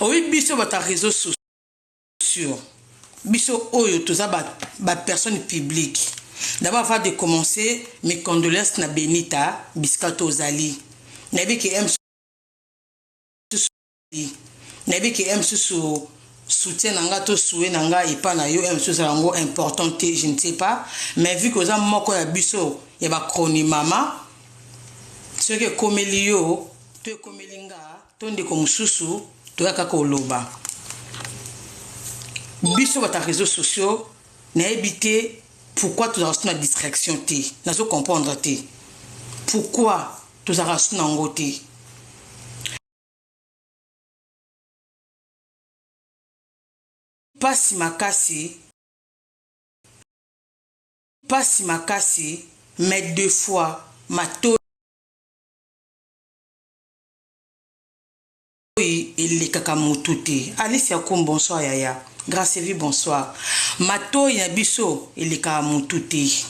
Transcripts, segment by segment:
Oyebi biso bato ya réseaux sociaux, biso oyo toza ba personne publique. D'abord, avant de commencer, mes condoléances na Benita bisika tozali. Nayebi ke nayebi ke mosusu soutien na nga to souhait na nga epa na yo mosusu ezala yango important te, je ne sais pas, mais vu que oza moko ya biso ya bachroni mama, soki ekomeli yo to ekomeli nga to ndeko mosusu, toya kaka koloba. Biso bato ya réseaux sociaux, nayebi te pourquoi tozalaka so na distraction te. Nazo comprendre te pourquoi tozalaka so nango te. Pasi makasi, pasi makasi, mais deux fois matoi elekaka motu te. Alice Yakum, bonsoir yaya. Grâce vie, bonsoir. Matoi na biso elekaka motu te.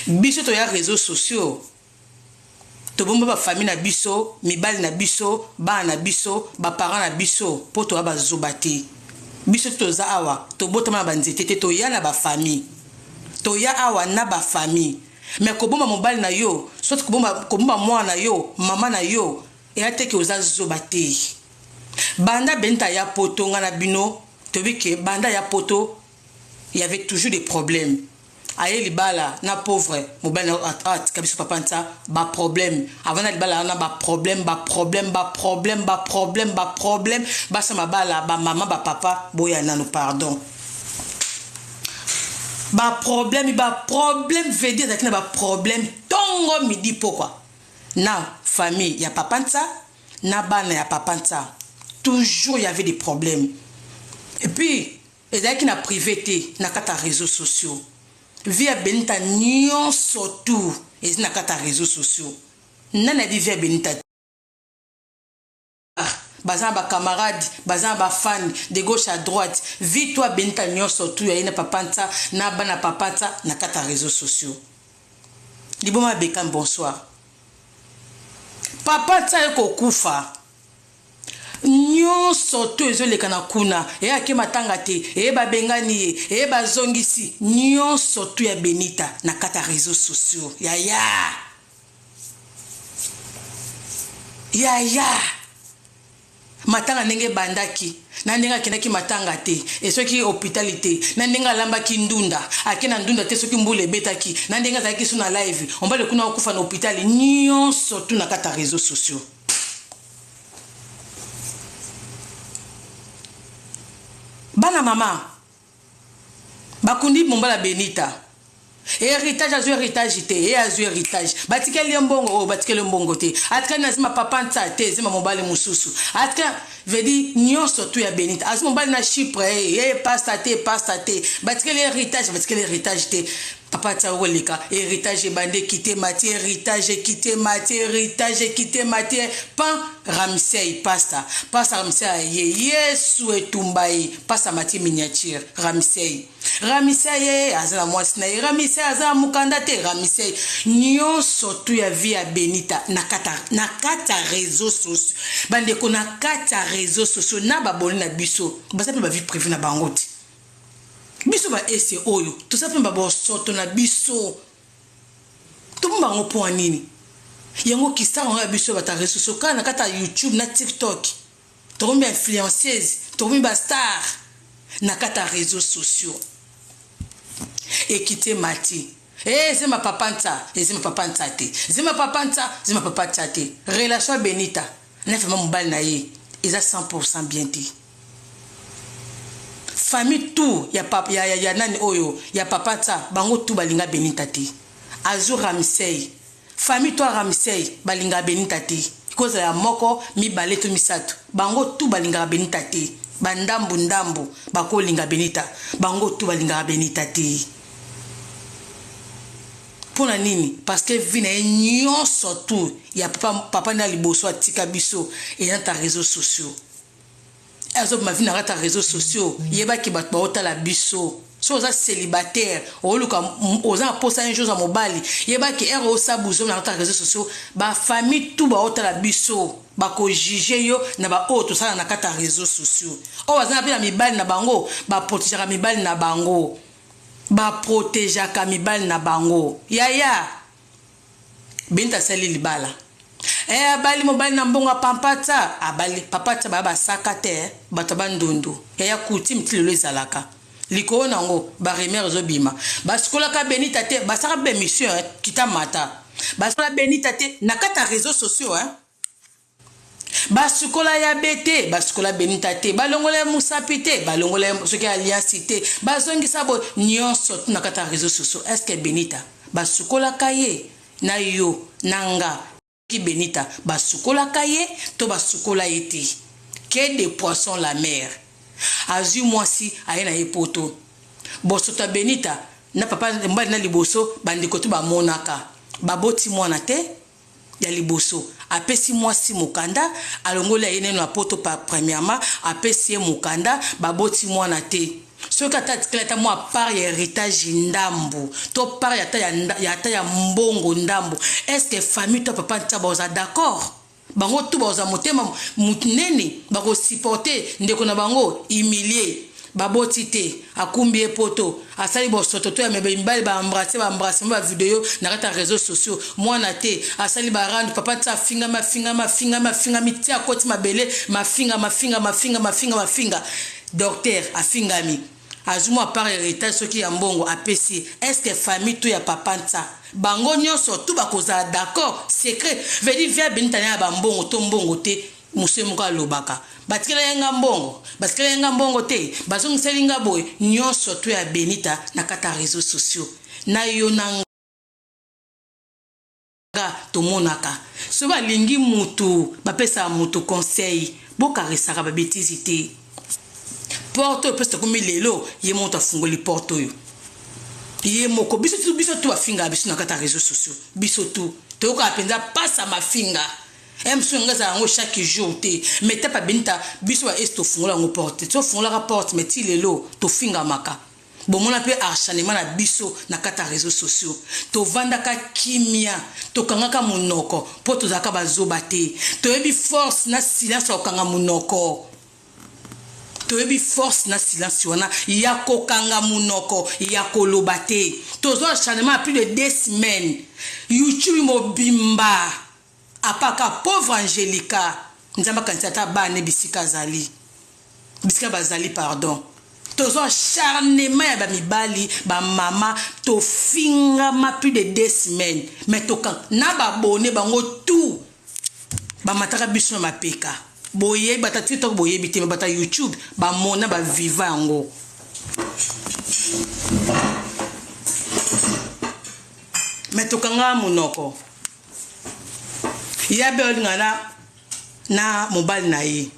Biso toya réseaux sociaux, tobomba bafamille na biso, mibali na biso, bana na biso, baparent na biso, mpo toya bazoba te. Biso toza awa, tobotama na banzete te. Toya na bafamille, toya awa na bafamille. Mais kobomba mobali na yo, soki kobomba mwana na yo, mama na yo, eya teke oza zoba te. Banda Benita ya poto, nga na bino toyebi ke banda ya poto, y avait toujours des problèmes. Aye libala na pauvre mobali atika biso, papa Ntia, baproblème. Avant na libala wana, baproblème, baproblème, baproblème, baproblème, baproblème. Basa mabala, bamama, bapapa, boya nano, pardon. Baproblème, baproblème, veut dire ezalaki na baproblème ntongo, midi, pokwa na famille ya papa Ntsa, na bana ya papa Ntsa. Toujours y avait des problèmes. Et puis ezalaki na privé te, na kati ya réseaux sociaux. Vie ya Benita nyonso tout ezi na kati ya réseaux sociaux. Nani ayebi vie ya Benita? Baza na bacamarade, baza na bafani de gauche à droite. Vie to Benita nyonso tu yaye na papa Ntsa, na bana papa Ntsa, na kati ya réseaux sociaux. Liboma Bekam, bonsoir. Papa Ntsa ye kokufa, nyonso to ezoleka na kuna. Eyaki matanga te, eye babengani ye, eye bazongisi. Nyonso to ya Benita na kati ya réseaux sociaux. Yaya, yaya, matanga ndenge ebandaki, na ndenge akendaki matanga te, e soki hôpital te, na ndenge alambaki ndunda, ake na ndunda te, soki mbula ebetaki, na ndenge azalaki so na live, ombali kuna okufa na hôpital, nyonso tu na kati ya réseaux sociaux. Bana mama bakundi mombala Benita, héritage azwi héritage te, ye azwi héritage, batikeli ye mbongo oyo, batikeli ye mbongo te, atikali na zima papa Ntsa te, zima mobali mosusu atika. Vedi nyonso tu ya Benita, azwi mobali na Chypre, ye pasta te, pasta te, batikeli héritage, batikeli héritage te. Papa tia koleka héritage, ebandi ekite mati, héritage ekite mati, héritage ekite mati. Pan Ramsey, pasta, pasta Ramsey aye, Yesu etumba ye. Pasta mati miniature Ramsey. Ramsey ye aza na mwasi na ye, Ramsey aza na mokanda te. Ramsey, nyonso tu ya vie ya Benita na kati ya réseaux sociaux. Bandeko, na kati ya réseaux sociaux, na baboni na biso baza mpe bavie privée na bango te. Biso baese oyo toza mpe babosoto na biso, tobomba bango mpo ya nini? Yango kisaka yango ya biso bato ya réseaux sociaux, kaka na kati ya YouTube na TikTok, tokomi bainfluenceuse, tokomi bastar na kati ya réseaux sociaux. Ekite mati, ezema papa Ntsa, ezema papa Ntsa te, zema papa Ntsa, zema papa Ntsa te. Relation ya Benita na fema mobali na ye eza 100 bien te. Famille tout ya, papa, ya nani oyo ya papa Ntsa, bango tu balinga Benita te. Azu Ramsey, famille to Ramsey balingaka Benita te. Kozala ya moko, mibale to misato, bango tu balingaka Benita te. Bandambu ndambu bakolinga Benita, bango tu balingaka Benita te. Mpo na nini? Parce que vie na ye nyonso tu ya papa, papa nde ya liboso atika biso, eza ta réseaux sociaux. Azobima vie na kati ya réseaux sociaux. Yebaki bato baotala biso. So oza célibataire, oluka, oza na posa un jour ya mobali, yebaki ere osala buzoba na kati ya réseaux sociaux, bafamille tout baotala biso. Bakojuge yo na baoyo tosala na kati ya réseaux sociaux. Oyo baza mpe na mibali na bango, baprotegeaka mibali na bango, baprotegeaka mibali na bango. Yaya Binta asali libala, e abali mobali na mbongo ya pampatsa. Abali papatsa, baya basaka te, bato bandundu. Yaya, coutume ti lelo ezalaka likolo nango. Barumeur ezobima, basukolaka Benita te, basalaka baémission kita mata, basukola Benita te na kati ya réseaux sociaux, hein? Basukola ya be te, basukola Benita te, balongola ya mosapi te, balongola ya soki alliance te, bazongisa boye nyonso tu na kati ya réseaux sociaux. Est ce que Benita basukolaka ye na yo na nga? Ki Benita basukolaka ye to basukola ye te? Que de poisson la mer. Azwi mwasi, aye na ye Poto. Bosoto ya Benita na papa mobali na liboso, bandeko to bamonaka, baboti mwana te. Ya liboso, apesi mwasi mokanda, alongoli aye neno ya Poto. Pa premièrement apesi ye mokanda, baboti mwana te. Soki ata atikali ata mwa part ya héritage ndambu to part ya ata ya mbongo ndambu, est ce que famille to papa ntia baoza d'accord? Bango tu baoza motema monene, bakosupporte ndeko na bango humilie? Baboti te, akumbi ye Poto, asali bosoto to ya mibali, baembrasse, baembrasse bavideo na kati ya réseaux sociaux. Mwana te, asali barande, papa ti afingami, afingami, afingami, afingami ti akoti mabele, mafinga, mafinga, mafinga, mafinga, mafinga. Docteur afingami, azwi mwa part héritage soki ya mbongo, apesi. Est ce que famille to ya papa ntsa, bango nyonso tu bakozala d'accord? Secret veut dire via Benita ya bambongo to mbongo te. Mosu moko alobaka: batikela ye nga mbongo, batikela ye nga mbongo te, bazongiseli nga boye. Nyonso to ya Benita na kati ya réseaux sociaux, na yo na nga tomonaka. So balingi mutu, bapesaka mutu conseil, bokarisaka babêtises te. Porte oyo mpesi tokomi lelo, ye moto afungoli porte oyo ye moko. Biso tu, biso tu bafingaka biso na kati ya réseaux sociaux. Biso tu toyokaka mpenza pasa mafinga. Mosusu nga ezala yango chaque jour te, mais tapa Benita, biso baesi tofungola yango porte, tofungolaka porte, mais ti lelo tofingamaka. Bomona mpe acharnement na biso na kati ya réseaux sociaux. Tovandaka kimia, tokangaka monoko mpo tozalaka bazoba te. Toyebi force na silence ya kokanga monoko, toyebi force na silence wana ya kokanga monoko, ya koloba te. Tozwa acharnement ya plus de 2 semaines, YouTube mobimba, apaka pauvre Angélika. Nzambe akanisi ata bana bisika azali, bisika bazali, pardon. Tozwa acharnement ya bamibali, bamama, tofingama plus de 2 semaines, mais toka na babone bango tout bamataka biso na mapeka. Boyebi bata TikTok, boyebi te, me bata YouTube bamona, baviva yango. Me tokanga monoko. Ya be olinga na mobali na ye,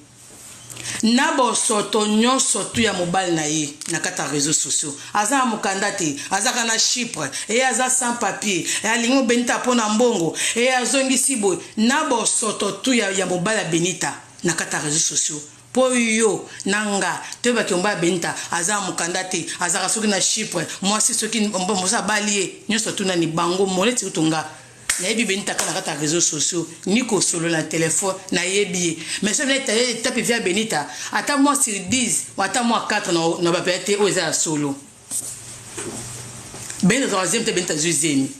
na bosoto nyonso tu ya mobali na ye na kati ya réseaux sociaux. Aza na mokanda te, azaka na Chypre, eye aza sans papier, e alingi Benita mpo na mbongo, eye azongisi boye, na bosoto tu ya mobali ya Benita na kati ya réseaux sociaux. Mpo yo na nga toyebaki mobali ya Benita aza na mokanda te, azalaka soki na Chypre, mwasi soki mosi abali ye, nyonso tu nani bango moneti. Kutu nga nayebi Benita kaka na kati ya réseaux sociaux, ni kosolola na telefone nayebi ye. Mais soki etape via Benita, ata mwa sur 10, ata mwa 4 na bapaya te. Oyo eza ya solo, Benita azwaka zemi te. Benita azwi zemi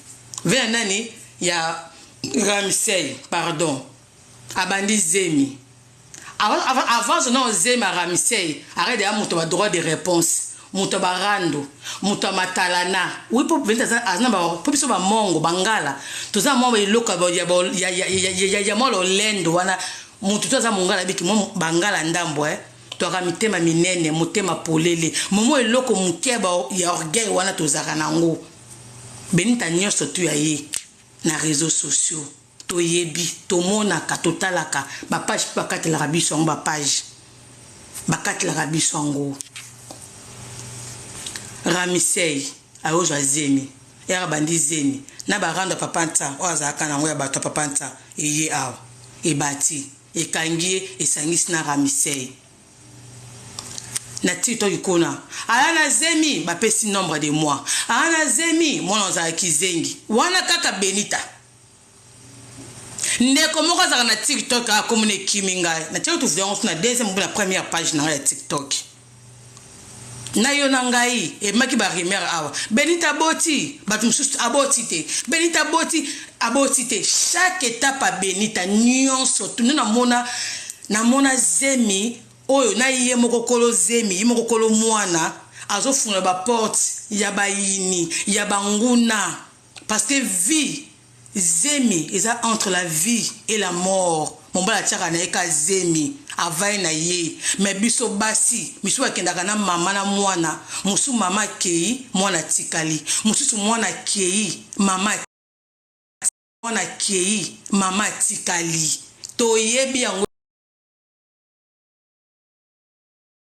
ve ya nani? Ya Ramsey, pardon. Abandi zemi avant zona zemi ya Ramsey. Arrête ya moto ba droit de réponse, moto ya barando, moto ya matalana. Wi, mpo Benita aza na, mpo biso bamongo bangala toza mwa eloko ya mwa lolendo wana. Moto to aza mongala, biki mwa bangala ndambo, twaka mitema minene, motema polele, momo eloko moke ya orgueil wana tozalaka nango. Benita nyonso tu ya ye na réseaux sociaux, toyebi, tomonaka, totalaka bapage mpe bakatelaka biso yango, bapage bakatelaka biso yango. Ramisei ayozwa zemi, yaka bandi zemi na barando ya papa Nta oyo azalaka nango, ya bato ya papa Nta. Eye awa, ebati, ekangi ye, esangisi na Ramisei na TikTok kuna. Aya na zemi, bapesi nombre de mois, aya na zemi, mwana azalaki zengi wana kaka Benita. Ndeko moko azalaka na TikTok akomona ekimi ngai. Natiaki tu video yango na deuxième ou na première page na ngai ya TikTok. Na yo na ngai ebimaki ba rumeur awa. Benita aboti, bato mosusu aboti te. Benita aboti, aboti te. Chaque étape ya Benita nyonso tunu namona namona zemi oyo na ye moko kolo zemi, ye moko kolo mwana azofungola ba porte ya bayini, ya banguna. Parce que vie zemi eza entre la vie et la mort. Mobali atiaka na ye ka zemi avai na ye, mais biso basi misusu bakendaka na mama na mwana, mosusu mama akei mwana atikali, mosusu mwana akei mama mwana akei mama atikali. Toyebi yango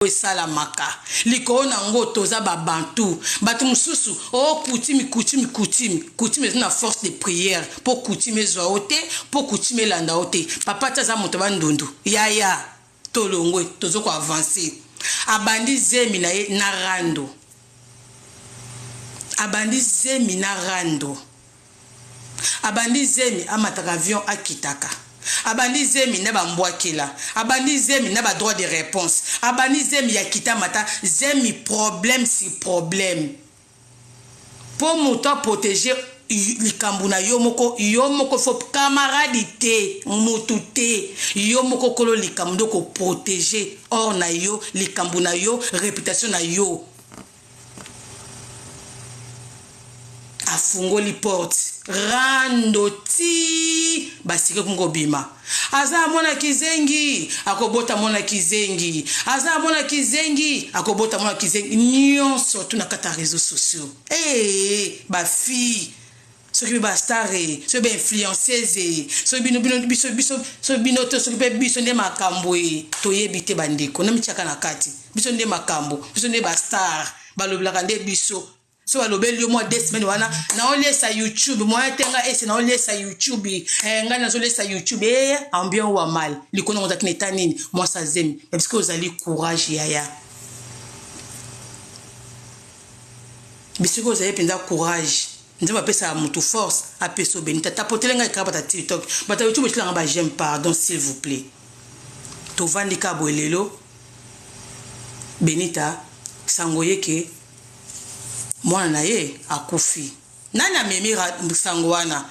esalamaka likolo na yango. Toza babantu, bato mosusu o oh, coutume coutume coutume coutume eza na force de prière mpo coutume ezwa yo te, mpo coutume elanda yo te. Papa ti aza moto bandundu yaya, tolongwe, tozo koavancer. Abandi zemi na ye na rando, abandi zemi na rando, abandi zemi amataka avion akitaka, abandi zemi na bambwakela, abandi zemi na badroit de réponse, abandi zemi ya kita mata zemi, problème sur problème. Mpo moto aprotéger likambo na yo moko, yo moko faut camarade te, motu te, yo moko kolo likambo nde koprotéger or na yo, likambo na yo, réputation na yo. Afungoli porte rando ti basike kunga obima. Aza mwana kizengi, akobota mwana kizengi, aza mwana kizengi, akobota mwana kizengi. Nyonso tu na kati ya réseaux sociaux. Hey, bafille, soki mpe bastar, soki bainfluenceuse, soki bino bino biso biso, soki bino te, soki mpe biso nde makambo e toyebi te. Bandeko na mitiaka na kati, biso nde makambo, biso nde bastar, balobelaka nde biso. So balobeli yo mwa 2 semaines wana, naolesa YouTube moya te, nga ese naolesa YouTube, ngai nazolesa YouTube e en bien ou en mal. Likolo nango ozalaki na eta nini? Mwasi azemi, mais biske ozali courage yaya, bisika ozali mpenza courage. Nzambe apesaka motu force, apesa obeni. Tata potele ngai kaka bata TikTok, bata YouTube, etilanga ba j'aime, pardon, s'il vous plaît. Tovandi ka boye lelo, Benita sango ye ke mwana na ye akufi. Nani amemi sango wana?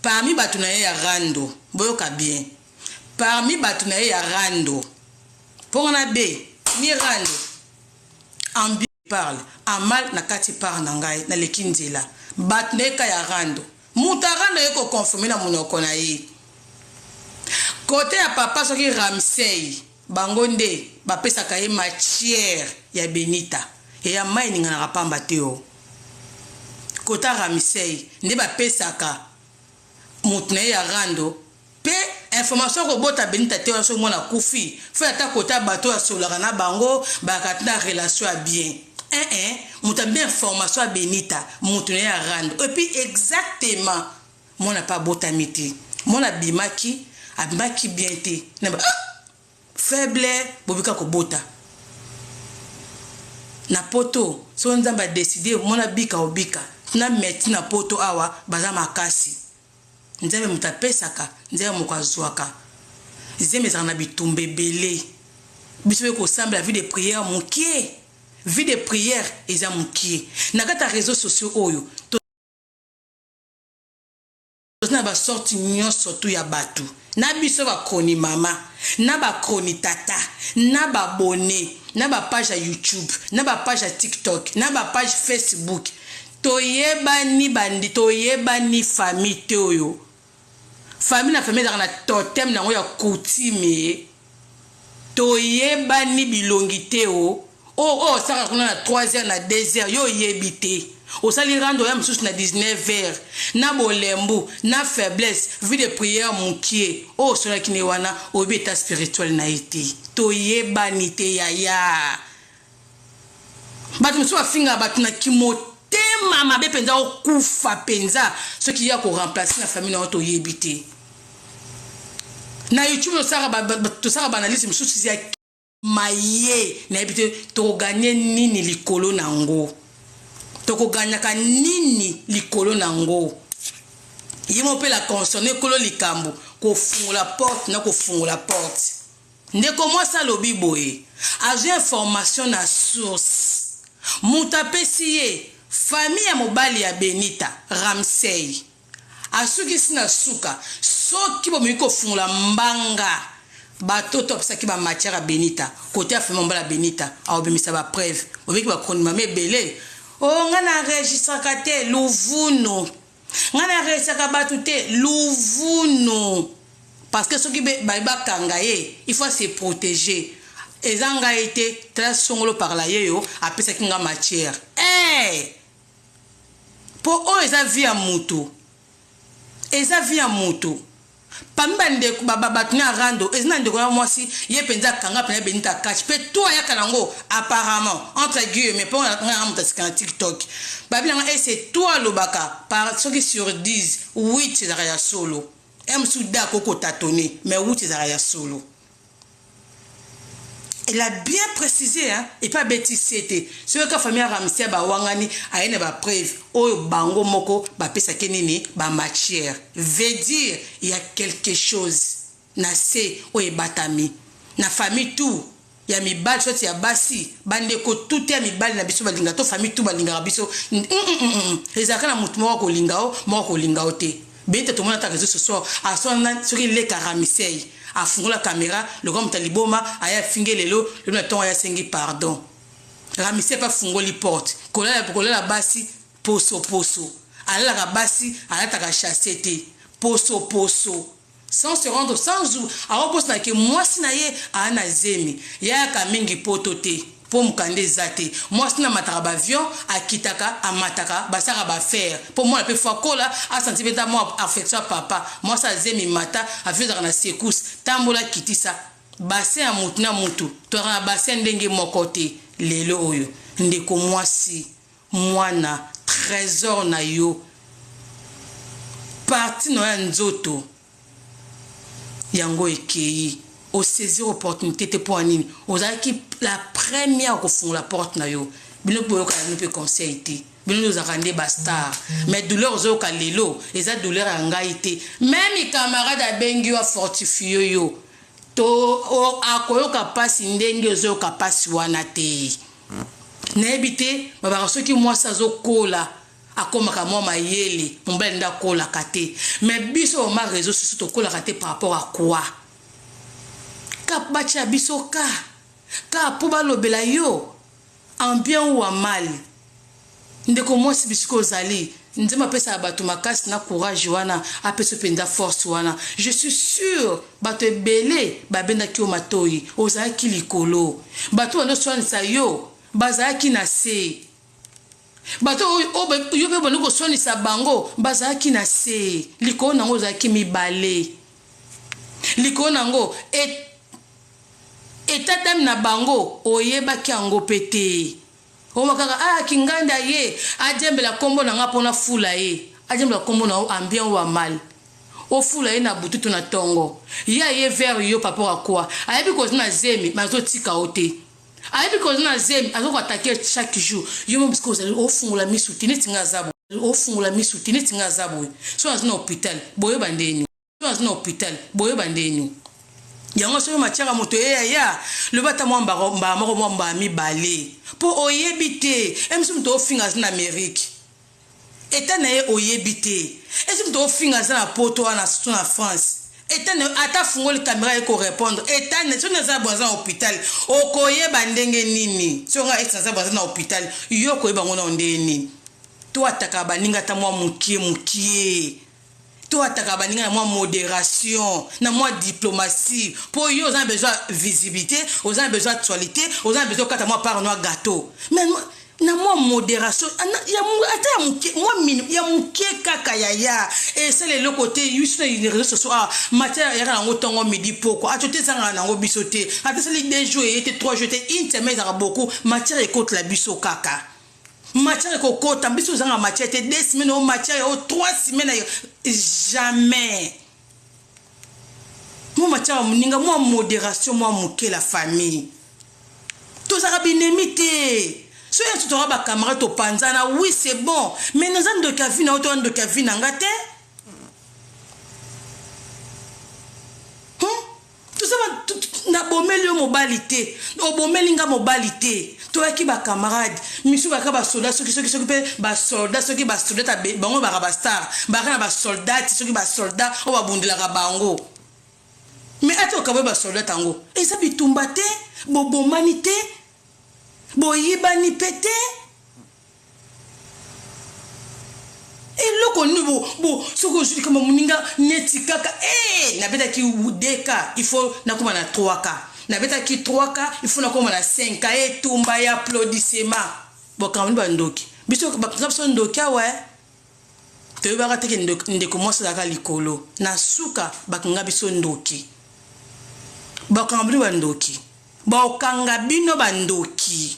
Parmi bato na ye ya rando, boyoka bien, parmi bato na ye ya rando, mponga na be ni rando en bien parle en mal na kati part na ngai naleki nzela. Bato na ye ka ya rando, moto ya rando ye koconfirmer na monoko na ye. Kote ya papa soki Ramsey, bango nde bapesaka ye matière ya Benita. Eya mai eninganaka pamba te o kota Ramsey nde bapesaka moto na ye ya rando mpe information kobota Benita te. Wana soki mwana akufi, fo ata kota bato oyo asololaka na bango, bayaka na relation ya bien. Un moto abe information ya Benita, moto na ye ya rando. Et puis exactement mwana mpe abotami te, mwana abimaki, abimaki bien te na ah! Faible bobika kobota na poto. Soki Nzambe adécider mwana bika, obika na meti na poto awa baza makasi. Nzambe moto apesaka, Nzambe moko azwaka. Nzambe ezalaka na bitumba ebele. Biso mpe kosambela, vie de prière mokie, vie de prière eza mokie na kati ya réseaux sociaux oyo. Toza na basorte nyonso tu ya bato na biso, bakroni mama na bakroni tata na babone na bapage ya YouTube, na bapage ya TikTok, na bapage Facebook. Toyebani bandi, toyebani famille te. Oyo famille na famille ezalaka na totem nango ya coutume. Toyebani bilongi te. O oyo osalaka kuna na 3 heures, na 2 heures, yo oyebi te. Osali rando ya mosusu na 19 heures na bolembu na faiblesse, vie de prière mokie. Oyo osolaki ne wana, oyebi état spirituel na ye te. Toyebani te yaya. Bato mosusu bafingaka bato na kimotema mabe mpenza, okufa mpenza soki ya koremplacer na famille na yo, toyebi te. Na YouTube tosaka baanalyse mosusu ya maye, nayebi te tokogagner nini likolo na yango, tokoganyaka nini likolo na yango. Ye mo mpe la concerné, ekolo likambo. Kofungola porte na kofungola porte. Ndeko mwasi alobi boye, azwi information na source. Moto apesi ye, famille ya mobali ya Benita, Ramsey. Asukisi na suka, soki bomeki kofungola mbanga bato to apesaki ba matière ya Benita, kote ya famille mobali ya Benita, akobimisa ba preuve. Bobeki ba chroniqueurs ebele. Oh, nga na enregistraka te, luvunu. Nga na enregistraka bato te, luvunu. Parce que soki bayi bakanga ye, il faut se protéger. Eza ngai te, tala songolo par la ye yo, apesaki nga matière. Eh! Po oyo eza vie ya mutu. Eza vie ya mutu. Parmi bandeko bato na rando, eza na ndeko na mwasi, ye mpenza akanga mpenza Benita catch. Mpe to ayaka nango apparemment entre guillemets, mpo nga nga moto asika na TikTok. Babi nanga ese to alobaka par soki sur 10, 8 ezalaka ya solo. Mosusu da akoko tâtonner, mais 8 ezalaka ya solo. Elle a bien précisé, hein, et pas bêtise te. Soki ka famille ya Ramsey bawangani, aye na bapreuve oyo bango moko bapesaki nini bamatière, veut dire il y a quelque chose na se oyo ebatami na famille tout ya mibali soti ya basi. Bandeko tout te ya mibali na biso balingaka to famille tout balingaka biso. Ezalaka na motu moko akolinga o moko akolinga o te. Benita, tomona ata réseau sociaux aswana, soki leka Ramisei afungola caméra lokola moto aliboma, aya afinge lelo lelo na ntongo, aya asengi pardon. Ramisei mpe afungoli porte kolala, kolala basi posoposo, alalaka basi, alataka chasse te, posoposo, sans se rendre, sans akobosana ke mwasi na ye aa na zemi. Yayaka mingi poto te mpo mokanda eza te. Mwasi na amataka baavion, akitaka, amataka, basalaka baaffaire mpo mwana mpe fo akola, asanti mpe ta mwa affection ya papa. Mwasi azemi, mata avion, ezalaka na secousse, tambola, kitisa bassin ya mutu na mutu, tozalaka na bassin ndenge moko te. Lelo oyo, ndeko mwasi, mwana trésor na yo, partie na yo ya nzoto yango ekei, osaisir opportunité te. Mpo ya nini? Ozalaki la première kofungola porte na yo. Bino boyokaka bino mpe conseil te. Bino nde ozalaka nde bastar, mais douleur ozoyoka lelo eza douleur ya ngai te. Même camarade abengi yo, afortifie yo to akoyoka mpasi ndenge ozoyoka mpasi wana te. Nayebi te, babaka soki mwasi azokola, akomaka mwa mayele, mobali nde akolaka te. Mais biso bama réseau sociaux tokolaka te par rapport à quoi? Ka batia biso ka ka mpo balobela yo en bien ou en mal. Ndeko mwasi, bisika ozali, Nzambe apesaka bato makasi na courage wana, apesa mpenza force wana. Je suis sûr bato ebele babendaki yo matoi, ozalaki likolo. Bato bandoswanisa yo bazalaki na se, bato yo mpe bandi koswanisa bango bazalaki na se. Likolo nango ozalaki mibale, likolo nango état d'âme na bango oyebaki yango mpe te. Oma kaka, ah, kinganda ye adiembela nkombo na nga mpona fula ye, adiembela nkombo na yo en bien ou en mal, ofula ye na butu to na ntongo, ye aye vers yo par rapport à quoi? Ayebi koza na zemi, mais azotika yo te. Ayebi koza na zemi, azokoattaquer chaque jour yo mo. Bisika ozali, ofungola misu te neti nga aza boye, ofungola misu te neti nga aza boye. So aza na hôpital, boyeba ndeni. So aza na hôpital, boyeba ndeni yango. Soki matiaka moto eyaya, loba ata mwa mbala moko, mwa mbala mibale, mpo oyebi te. Emiso moto ofinga aza na Amérique, état na ye oyebi te. Esi moto ofinga aza na poto wana, surtout na France, état na ye, ata afungoli caméra ye korépondre, état na soki naza boye, aza na hôpital, okoyeba ndenge nini? Soki nga ex naza boye, aza na hôpital, yo okoyeba ngo nao ndenge nini? To ataka baninga ata mwa mokie mokie, to ataka baninga na mwa modération, na mwa diplomatie, mpo yo oza na besoin visibilité, oza na besoin actualité, oza na besoin okata mwa part no ya gâteau, mais na mwa modération ata ya moke, mwa ya moke kaka. Yaya, esala eloko te. Biso na réseau sociaux, ah, matière yaka nango ntongo, midi, poko, ato te, ezangaka nango biso te. Ata esali 2 jours eye te, 3 jours te, une semaine, ezalaka beaucoup. Matière ekotela biso kaka, matière ekokota biso. Ozanga matière te 2 semaines o matière o 3 semaines, jamais. Mwa matière ya moninga, mwa modération, mwa moke. La famille, tozalaka binemi te. Soki nyonso toka bacamarade, topanzana, oui, c'est bon, mais naza ndoki ya vie na yo to ndoki ya vie na nga te. Nabomeli yo mobali te, obomeli nga mobali te. Toyaki bacamarade misu baka basoldat, soki soki soki mpe basoldat, soki basoldat bango baka bastar, baka na basoldati, soki basoldat oyo babundelaka bango. Mais ata okaboyi basoldat yango, eza bitumba te, bobomani te, boyibani mpe te. Eloko nini bo soki ozwi likambo moninga neti kaka e nabetaki 2K, il faut nakóma na 3K, nabetaki 3K, il faut nakóma na 5K. Etumba ya applaudissement, bokanga bandoki. Biso bakanga biso ndoki awa. Toyebaka teke ndeko mwasi azalaka likolo na suka. Bakanga biso ndoki, bakanga bino bandoki, bakokanga bino bandoki,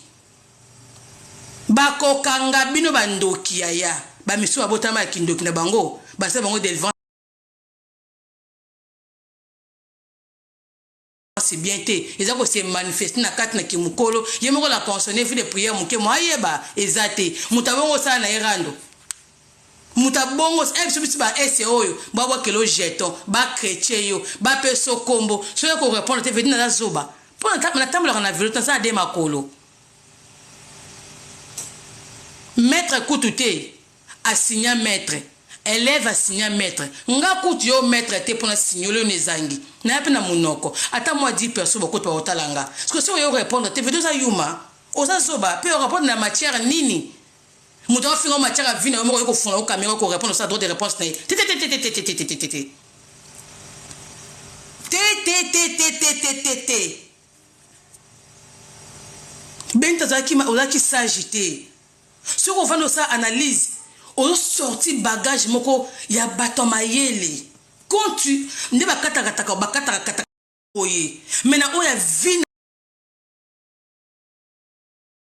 bakokanga bino bandoki. Yaya, bamisu babotama ya kindoki na bango, basala bango délivrance bien te. Eza kose manifester na kati na kimokolo. Ye moko la pensionné, vie de prière moke mo ayeba eza te. Moto abongo osala na ye rando, moto abongo biso baese oyo babwakela o jeton, bachrétien yo bapesa okombo. Soki korépondre te, vedi naza zoba mpo natambolaka na vélo, nasala de makolo. Maître kutu te asinya maître, élève asinya maître. Nga kutu yo maître te mpona signole oyo ezangi naya mpe na monoko. Ata mwa 10 personnes bakutu bakotala nga. Parce que soki oyo répondre te, vedi oza yuma, oza zoba. Mpe orépondre na matière nini? Moto afinga matière ya vie na yo moko, oyo kofunga o caméra, korépondre, osala droit de réponse na ye te te te te te te te te te te te te te te te te te te. Benita, ozalaki sage te. Soki ovandi osala analyse, ozosorti bagage moko ya bato ya mayele kontu nde bakatakataka, bakatakataka boye. Mais na oyo ya vie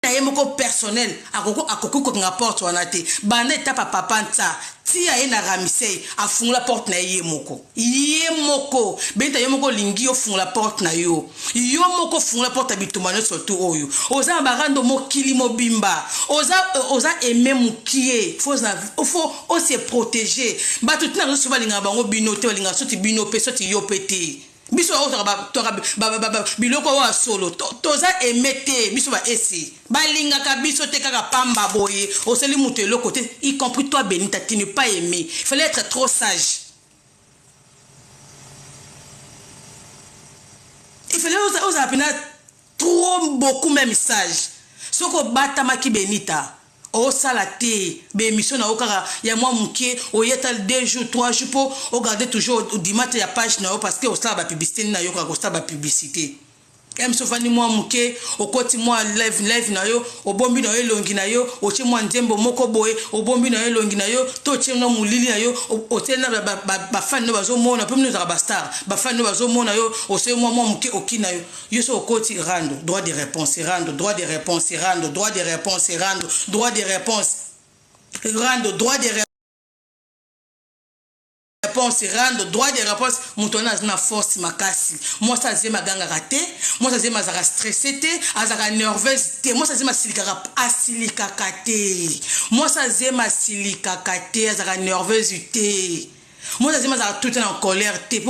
na ye moko personnel, akoki kokanga porte wana te. Banda etape ya papa Ntsa tia ye na Ramisei, afungola porte na ye, ye moko, ye moko Benita, ye moko olingi ofungola porte na yo, yo moko ofungola porte ya bitumba nyonso tu oyo oza na barando mokili mobimba. Oza aime mokie, faut ose protéger. Bato ntina nyonso balingaka bango bino te, balingaka soti bino mpe soti yo mpe te. Biso oyo biloko oyo ya solo, toza aime te. Biso baesi balingaka biso te, kaka pamba boye osali moto eloko te. Y compris toi Benita, tu n'es pas aimé, il fallait être trop sage. Il fallait ozala mpena trop, beaucoup même sage. Soki obatamaki, Benita, osala te baémission na yo kaka ya mwa moke, oyeta 2 jours, 3 jours, mpo ogarde toujours odima te ya page na yo, parce que osala bapublicité nini na yo, kaka osala bapublicité ya miso. Ofandi mwa moke, okoti mwa live, live na yo, obombi na yo elongi na yo, otie mwa nzembo moko boye, obombi na yo elongi na yo, to otie na molili na yo, otie na bafani no bazomona mpe mino ozalaka bastar, bafani no bazomona yo. Osoi mwa moke, oki na yo. Yo so okoti rando, droit de réponse, rando, droit de réponse, rando, droit de réponse, rando, droit de réponse, rando, droit de réponse, rando, droit de réponse. Moto wana aza na force makasi. Mwasi azemi agangaka te, mwasi azemi azalaka stressé te, azalaka nerveuse te, mwasi azemi asilikaka, asilikaka te, mwasi azemi asilikaka te, azalaka nerveuse te, mwasi azemi azalaka tout na colère te.